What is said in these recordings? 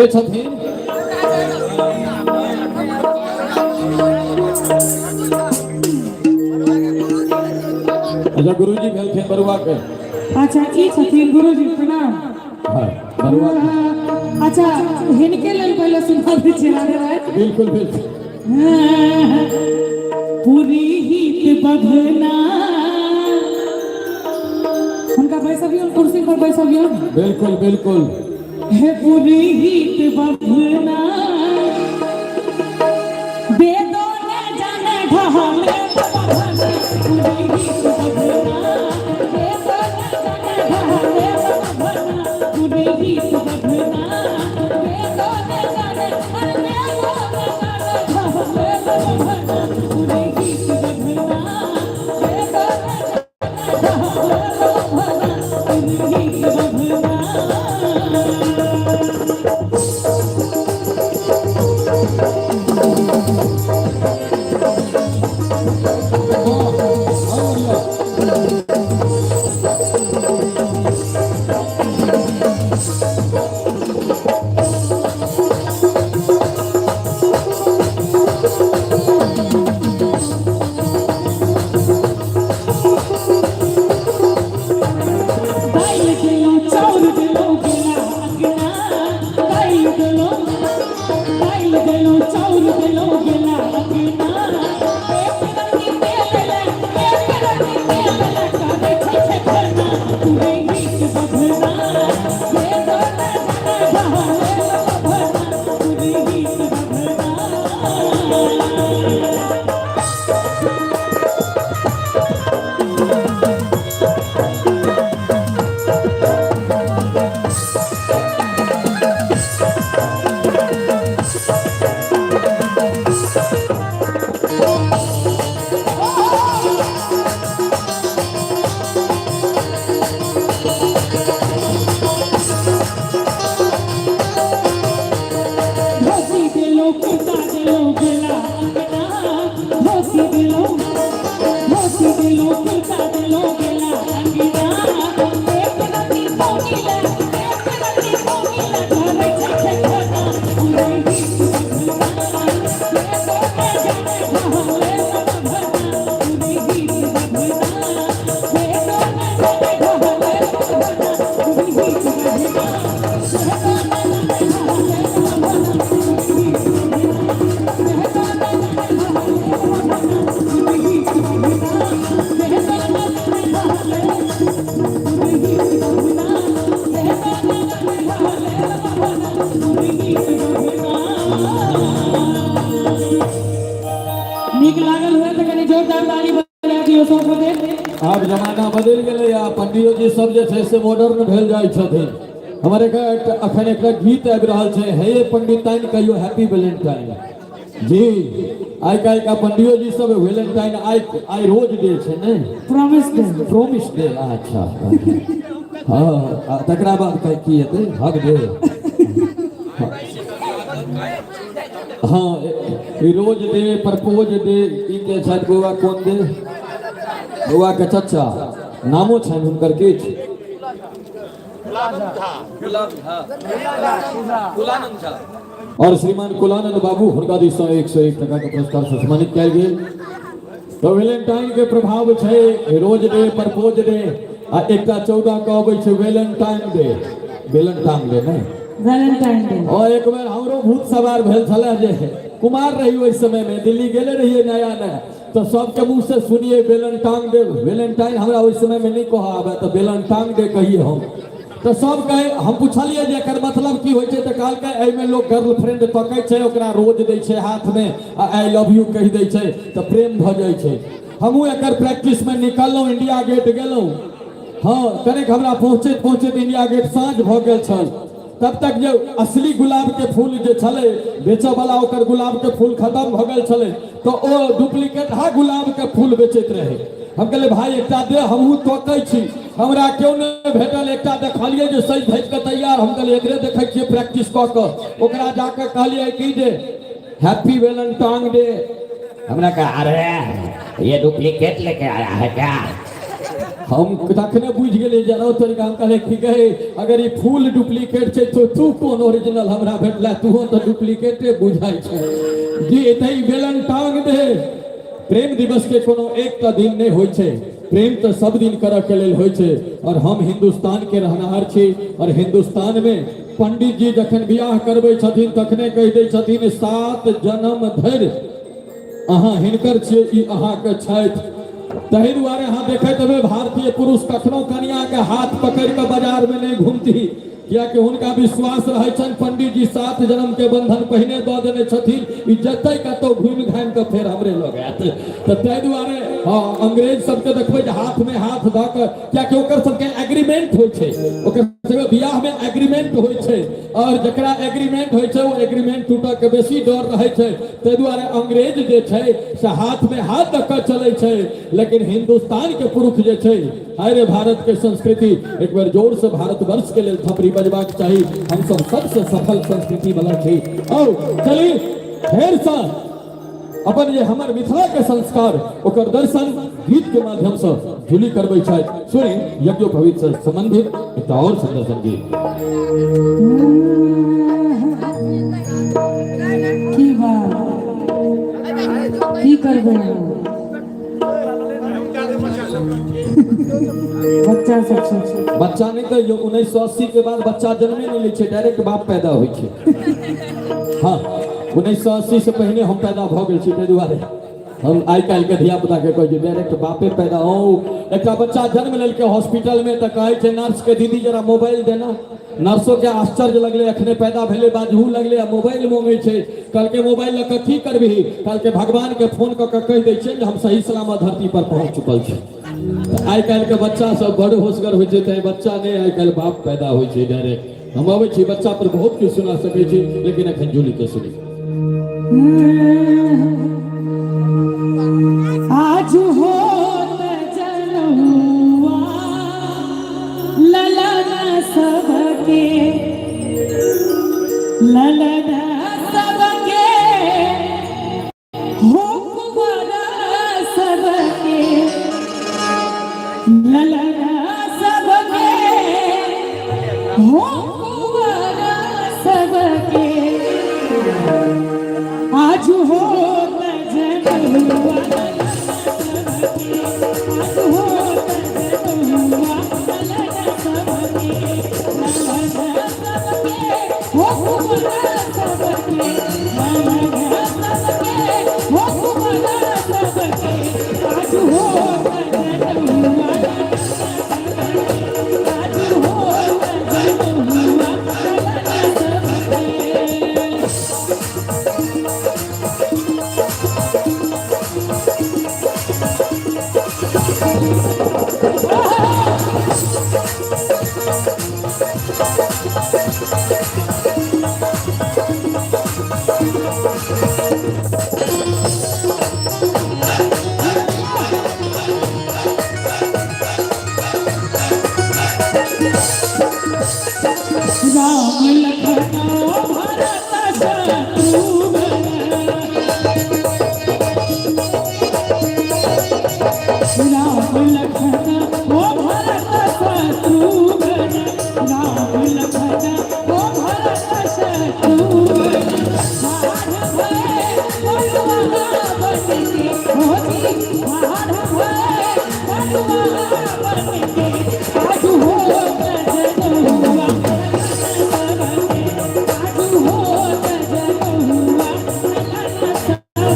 के छथिन? अच्छा, गुरुजी भेलखिन बरुआ के। अच्छा, ई छथिन गुरुजी, प्रणाम। हाँ, बरुआ के। अच्छा, हिनके लेल पहिले सुना दै छियै, राधे राधे। बिल्कुल बिल्कुल। पूरी हित बघना, हुनका बैसबियौ, कुर्सी पर बैसबियौ। बिल्कुल बिल्कुल। हे पूरी हित बघना, वेदो न जाने ढहले बघना, पूरी हित बघना, वेदो न जाने ढहले बघना, पूरी हित बघना, वेदो न जाने, अरे वेदो न जाने ढहले बघना, पूरी हित बघना, वेदो न जाने ढहले बघना, पूरी हित बघना। दाइल देलो, चाउर देलो, गेला अंगना, दाइल देलो, दाइल देलो, चाउर देलो, गेला अंगना, एक रत्ती तेल ले, एक रत्ती तेल ले, करे छै छेखना, पूरे हित बभना, ये तो न जाने ढहले बभना, पूरे हित बभना। धोती देलो, कुर्ता देलो, गेला अंगना, धोती देलो, धोती देलो, कुर्ता देलो, गेला अंगना, एक रत्ती पौनी ले, एक रत्ती पौनी ले, करे छै छेखना, पूरे हित बभना, वेदो न जाने ढहले बभना, पूरे हित बभना, वेदो न जाने ढहले बभना, पूरे हित बभना, वेदो न जाने ढहले बभना, पूरे हित बभना, वेदो न जाने ढहले बभना, पूरे हित बभना, वेदो न जाने ढहले, पूरे हित बभना, वेदो न जाने ढहले बभना, पूरे हित बभना। नीक लागल हुए तऽ कनि जोरदार ताली बजा दियौ सब गोटे। आब जमाना बदलि गेलै आ पंडियो जी सब जे छै से मॉडर्न भेल जाइ छथिन। हमर एक अखन एकटा गीत आबि रहल छै, हे पंडिताइन कहियो हैप्पी वेलेंटाइन। जी, आइ काल्हि का पंडियो जी सब वेलेंटाइन आइ आइ रोज डे छै ने? Promise day. Promise day, अच्छा। हाँ, आ तकरा बाद की हेतै? Hug day. हाँ, ई रोज डे, प्रपोज डे, ई के छथि बौआ? कोन डे बौआ के चचा? नामो छनि हुनकर किछु? और श्रीमान कुलानंद बाबू, हुनका दिस सँ 101 टका के पुरस्कार से सम्मानित कयल गेल। तऽ वेलेंटाइन के प्रभाव छै, रोज डे, प्रपोज डे, आ एकटा 14 के अबै छै वेलेंटाइन डे। वेलेंटाइन डे नहि? Valentine day. और एक बेर हमरो भूत सवार भेल छलै जे कुमार रही ओहि समय में, दिल्ली गेले रहिए नया नया, तऽ सबके मुँह से सुनिए वेलेंटाइन डे, वेलेंटाइन। हमरा ओहि समय में नहि कहऽ आबे, तऽ वेलेंटाइन डे कहिए हम। तऽ सब कहे, हम पुछलियै जे एकर मतलब की होइ छै, तऽ कहलकै एहिमे लोग गर्लफ्रेंड तकै छै, ओकरा रोज दै छै हाथमे आ I love you कहि दै छै तऽ प्रेम भऽ जाइ छै। हमहूँ एकर प्रैक्टिसमे निकललहुँ, इंडिया गेट गेलहुँ। हाँ, कनेक हमरा पहुँचैत पहुँचैत इंडिया गेट साँझ भऽ गेल छल। तब तक जे असली गुलाब के फूल जे छलै बेचऽ वाला, ओकर गुलाब के फूल खत्म भऽ गेल छलै, तऽ ओ डुप्लीकेट हा गुलाब के फूल बेचैत रहै। हम कहलियै, भाई, एकटा दे, हमहूँ तोकै छी। हमरा केओ नहि भेटल। एकटा देखलियै जे सजि धजि कऽ तैयार। हम कहलियै, एकरे देखै छियै प्रैक्टिस कऽ कऽ। ओकरा जाकऽ कहलियै कि जे हैप्पी वेलेंटाइन डे। हमरा कहा, अरे, ये डुप्लीकेट लेके आया है क्या? हम तखने बुझि गेलियै जे रौ तोरी, हम कहलियै की गै, अगर ई फूल डुप्लीकेट छै तो तू कोन ओरिजिनल हमरा भेटला? तूहो तऽ डुप्लीकेटे बुझाइ छै जी। तऽ ई वेलेंटाइन डे, प्रेम दिवस के कोनो एकटा दिन नहि होइ छै। प्रेम तऽ सब दिन करऽ के लेल होइ छै। और हम हिंदुस्तान के रहनहार छी और हिंदुस्तान में पंडित जी जखन बियाह करबै छथिन, तखने कहि दै छथिन, 7 जन्म धरि अहाँ हिनकर छियै, ई अहाँके छथि। ताहि दुआरे अहाँ देखैत हेबै, भारतीय पुरुष कखनो कनिया के हाथ पकड़ि कऽ बाजार में नहि घुमती, कियाकि हुनका विश्वास रहै छनि, पंडित जी 7 जन्म के बंधन पहिने दऽ देने छथिन, ई जतै कतौ घुमि घामि कऽ फेर हमरे लग आयत। तऽ ताहि दुआरे हँ, अंग्रेज सबके देखबै जे हाथ में हाथ दऽ कऽ, कियाकि ओकर सबके एग्रीमेंट होइ छै, ओकर सबके बियाह में एग्रीमेंट होइ छै और जकरा एग्रीमेंट होइ छै, ओ एग्रीमेंट टूटऽ के बेसी डर रहै छै। ताहि दुआरे अंग्रेज जे छै से हाथ में हाथ दऽ कऽ चलै छै, लेकिन हिंदुस्तान के पुरुष जे छै, हाय रे भारत के संस्कृति! एक बेर जोर से भारतवर्ष के लेल थपड़ी बजबाक चाही। हम सब सबसे सफल संस्कृति वाला छी। और चली, फेर से अपन जे हमर मिथिला के संस्कार, ओकर दर्शन गीत के माध्यम से झूली करबै छथि। सुनी यज्ञोपवीत से संबंधित एकटा और सुंदर संगीत। की बात, की करबै बच्चा सब छै? बच्चा नहि तऽ 1980 के बाद बच्चा जन्मे नहि लै छै, डायरेक्ट बाप पैदा होइ छै। हँ, 1980 से पहिने हम पैदा भऽ गेल छी, ताहि दुआरे हम आइ काल्हि के धिया पुता के कहै छी, डायरेक्ट बापे पैदा हो। एकटा बच्चा जन्म लेलकै हॉस्पिटल में, तऽ कहै छै नर्स के, "दीदी, जरा मोबाइल देना।" नर्सो के आश्चर्य लगलै, अखने पैदा भेलै, बाजहू लगलै आ मोबाइल मांगै छै। कहलकै, "मोबाइल लऽ कऽ की करबिही?" कहलकै, "भगवान के फोन कऽ कऽ कहि दै छियै जे हम सही सलामत धरती पर पहुँच चुकल छी।" तऽ आइ काल्हि के बच्चा सब बड़ होशगर होइ छै। तैं बच्चा नहि, आइ काल्हि बाप पैदा होइ छै डायरेक्ट। हम अबै छी, बच्चा पर बहुत किछु सुना सकै छी, लेकिन एखन जूली के सुनी। आज होत जनौआ ललन सबके, ललन सबके हो कुंवर सबके, ललन सबके हो कुंवर सबके, आज होत जनौआ, आज होत जनौआ ललन सबके, ललन सबके हो कुंवर सबके, ललन सबके हो कुंवर सबके, आज होत जनौआ, आज होत जनौआ ललन सबके। राम लखन भरत शत्रुघ्न, राम लखन ओ भरत शत्रुघ्न, राम लखन ओ भरत शत्रुघ्न, ठाढ़ भए बलुआ बनके होती, ठाढ़ भए बलुआ बनके, आज होत जनौआ आज होत जनौआ ललन सबके।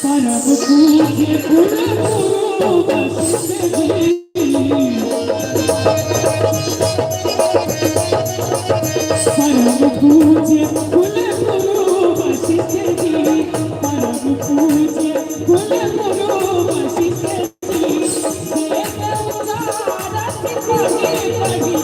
परम पूज्य कुल गुरु वशिष्ठ जी, परम पूज्य कुल गुरु वशिष्ठ जी, परम पूज्य कुल गुरु वशिष्ठ जी, वेद उदारत पढ़ी पढ़ी।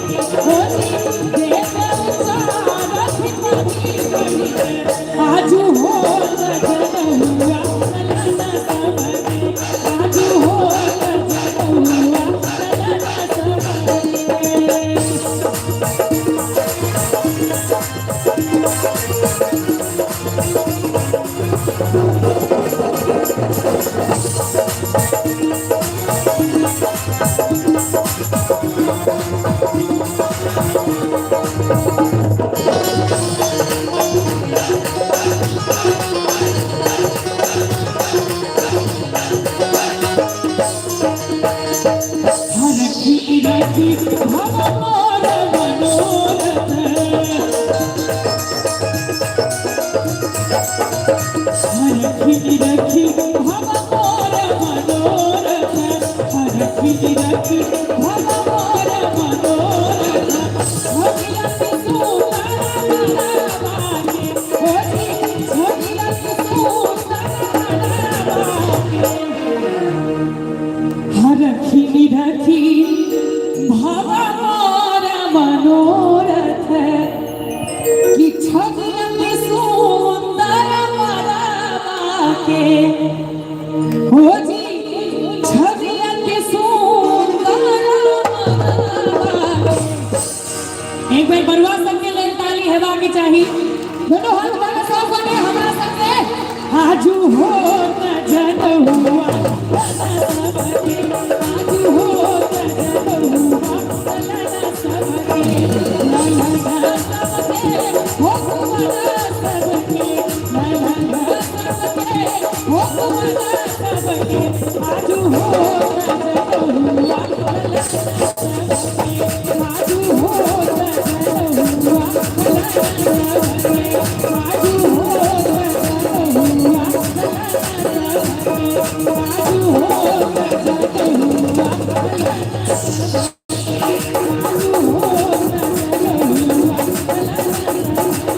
हरखी रखी भव मोर मनोरथ। हरखी रखी भव मोर मनोरथ, हरखी रखी भव मोर मनोरथ। भगिया के सुंदर बाके, होजी भगिया के सुंदर बाके। हरखी रखी भव मोर मनोरथ, कि छगिया के सुंदर के, हो जी छगिया के सुंदर। एक बेर बरुआ सबके लेल ताली हेबा के चाही। दोनों हाथ उठा के सब गोटे हमरा संगे। आजू हो त जन हुआ सबके, आजू हो त जन हुआ सबके, ला ला ला सबके, हो कुमार सबके, ला ला ला सबके, हो कुमार सबके। आजू हो त जन हुआ सबके, आजू हो त जन हुआ सबके, आजू हो त जन हुआ सबके, आजू हो त जन हुआ, आजू हो त जन हुआ,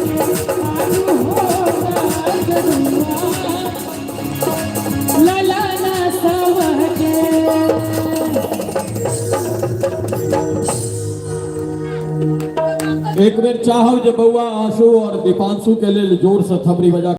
आजू हो त जन हुआ ला ला ला सबके। एक बेर चाहब जे बौआ आंसू और दीपांशु के लेल जोर से थपड़ी बजा।